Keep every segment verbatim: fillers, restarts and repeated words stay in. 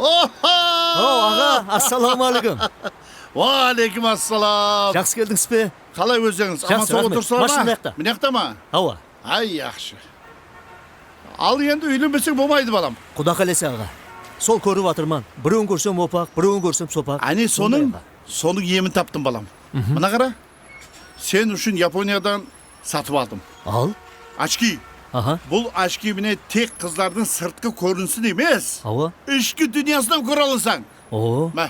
Oho! Haw, aǵa, assalawma áleykum. Wa áleykum assalam. Jaqsı keldińiz be? Qalay ózińiz? Jaqsı, aman-sawǵa raxmet. Otırsızlar ma? Mashina mına jaqta. Mına jaqta ma? Hawa. Ay, yaqshı. Al endi, úylenbeseń bolmaydı, balam. Quda qálese, aǵa. Sol kórip atırman. Birewin kórsem opaq, birewin kórsem sopaq. Áne sonıń, sonıń emin taptım, balam. Mına qara. Sen ushın Yaponiyadan satıp aldım. Al. Ochki. Aha. Bul ochki menen tek qızlardıń sırtqı kórinisin emes, awa, ishki dúnyasın hám kóre alasań. Oo. Má.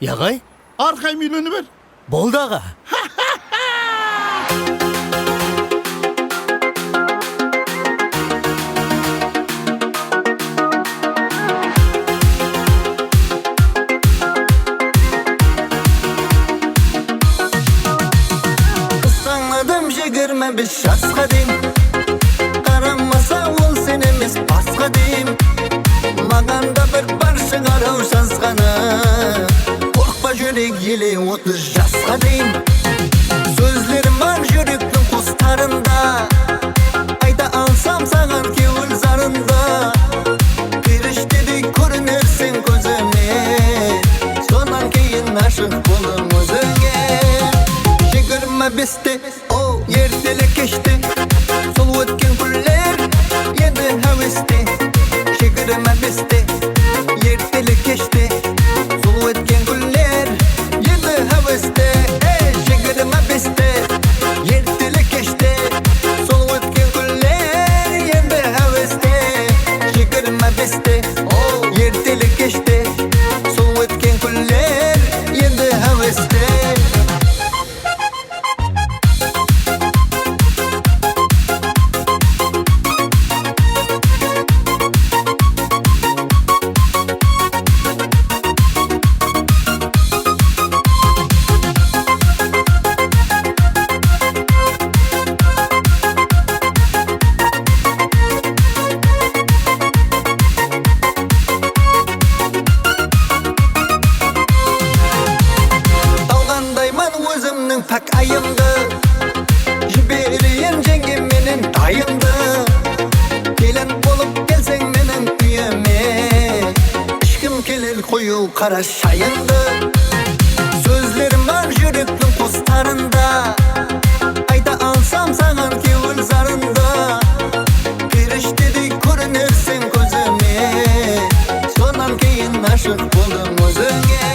Yaǵay? Arqayın úylene ber. Boldı, aǵa. Qız tańladım jigirma bes jasqa deyin. Qaramasa ol sen emes basqa deyin. Maǵan da bir bar shıǵar-aw jazǵanı. Qorqpa júrek ele otız jasqa deyin. Sózlerim bar júrektiń qustarında. Ayta alsam saǵan kewil zarında. Perishtedey kórinerseń kózime. Sonnan keyin ashıq boldım ózińe. Jigirma beste, o, erteli-keshte. Sol ótken kúnler endi háweste. Jigirma beste, erteli-keshte. Sol ótken kúnler endi háweste. Ey, jigirma beste, erteli-keshte. Sol ótken kúnler endi háweste. Jigirma beste, o, erteli-keshte. Sol ótken kúnler endi háweste. Alǵandayman ózimniń pák ayımdı. Jibereyin jeńgem menen dayımdı. Kelin bolıp kelseń meniń úyime. Ishkim keler quyıw qara shayıńdı. Sózlerim bar júrektiń qustarında. Ayta alsam saǵan kewil zarında. Perishtedey kórinerseń kózime. Sonnan keyin ashıq boldım ózińe.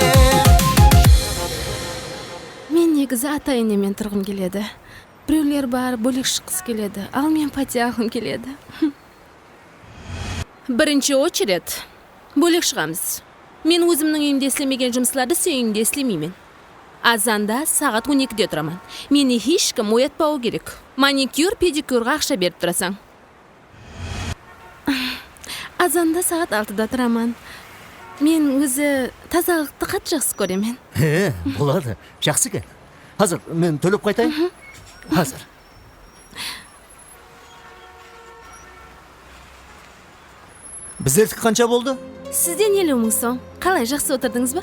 Men negizi ata-enemen turǵım keledi. Birewler bar, bólek shıqqısı keledi. Al men pátiya alǵım keledi. Birinshi ochered, bólek shıǵamız. Men ózimniń úyimde islemegen jumıslardı sen úyińde islemeymen. Azanda saǵat on ekide turaman. Meni hesh kim oyatpawı kerek. Manikyur, pedikyurǵa aqsha berip turasań. Azanda saǵat altıda turaman. Men ózi tazalıqtı qattı jaqsı kóremen. He, boladı. Jaqsı eken. Házir men tólep qaytayın. Házir. Bizlerdiki qansha boldı? Sizden eliw mıń som. Qalay, jaqsı otırdıńız ba?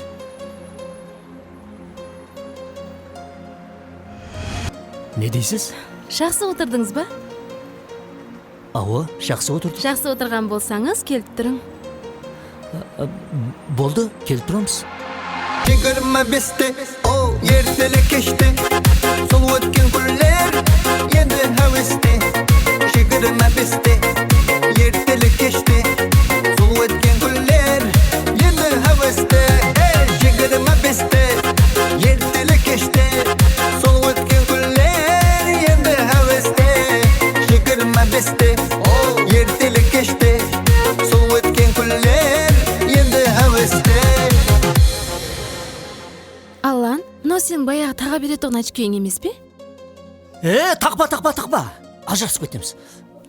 Ne deysiz? Jaqsı otırdıńız ba? Awa, jaqsı otırdım. Jaqsı otırǵan bolsańız, kelip turıń. A, a, boldı, kelip turamız. Jigirma beste, o, erteli-keshte, sol ótken kúnler endi háweste. Jigirma beste, erteli-keshte, sol ótken kúnler endi háweste. Ey, jigirma beste, erteli-keshte, sol ótken kúnler endi háweste. Jigirma beste, o, erteli-keshte, sol ótken kúnler endi háweste. Allan, mınaw sen bayaǵı taǵa beretuǵın ochkoyıń emes pe? E, taqpa, taqpa, taqpa! Ajırasıp ketemiz.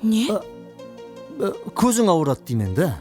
Ne? A, a, kóziń awıradı deymen da.